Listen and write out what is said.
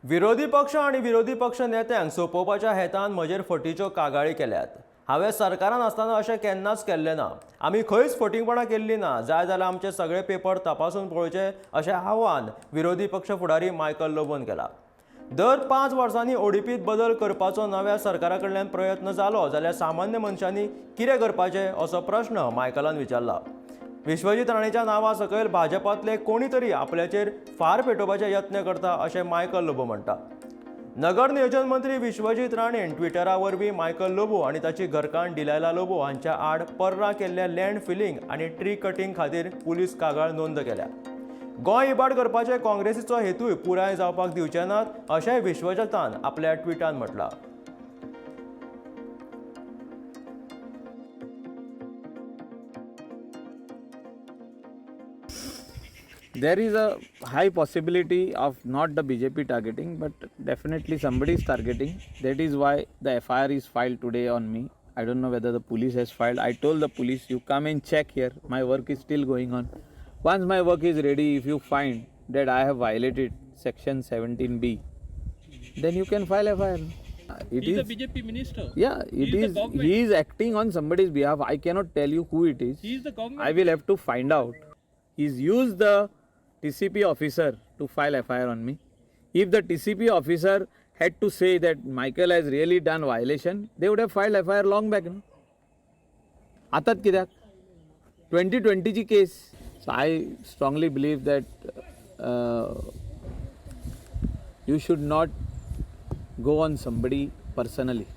विरोधी पक्ष आनी विरोधी पक्ष नेत्यांक सोंपोवपाच्या हेतान म्हजेर फटीच्यो कागाळी केल्यात. हांवें सरकारान आसतना अशें केन्नाच केल्लें ना. आमी खंयच फटींगपणां केल्लीं ना. जाय जाल्यार आमचे सगळे पेपर तपासून पळोवचे अशें आव्हान विरोधी पक्ष फुडारी मायकल लोबोन केलां. दर 5 वर्सांनी ओडीपीत बदल करपाचो नव्या सरकारा कडल्यान प्रयत्न जालो जाल्यार सामान्य मनशांनी कितें करपाचें असो प्रश्न मायकलान विचारला. विश्वजीत राणेच्या नांवा सकयल भाजपांतले कोणी तरी आपल्याचेर फार पेटोवपाचे यत्न करता अशें मायकल लोबो म्हणटा. नगर नियोजन मंत्री विश्वजीत राणेन ट्विटरा वरवीं मायकल लोबो आनी ताची घरकान्न डिलायला लोबो हांच्या आड पर्रा केल्ल्या लँड फिलिंग आनी ट्री कटिंग खातीर पुलीस कागाळ नोंद केल्या. गोंय इबाड करपाचे काँग्रेसीचो हेतूय पुराय जावपाक दिवचे नात अशेंय विश्वजितान आपल्या ट्विटान म्हटलां. There is a high possibility of not the BJP targeting, but definitely somebody is targeting. That is why the FIR is filed today on me. I don't know whether the police has filed. I told the police, you come and check here. My work is still going on. Once my work is ready, if you find that I have violated section 17B, then you can file FIR. It He's is a BJP minister. Yeah, it He is the is. government. He is acting on somebody's behalf. I cannot tell you who it is. He is the government. I will have to find out. He's used the TCP officer to file FIR on me. If the TCP officer had to say that Michael has really done violation, they would have filed FIR long back. No? आतात कित्याक 2020ची case. So I strongly believe that you should not go on somebody personally.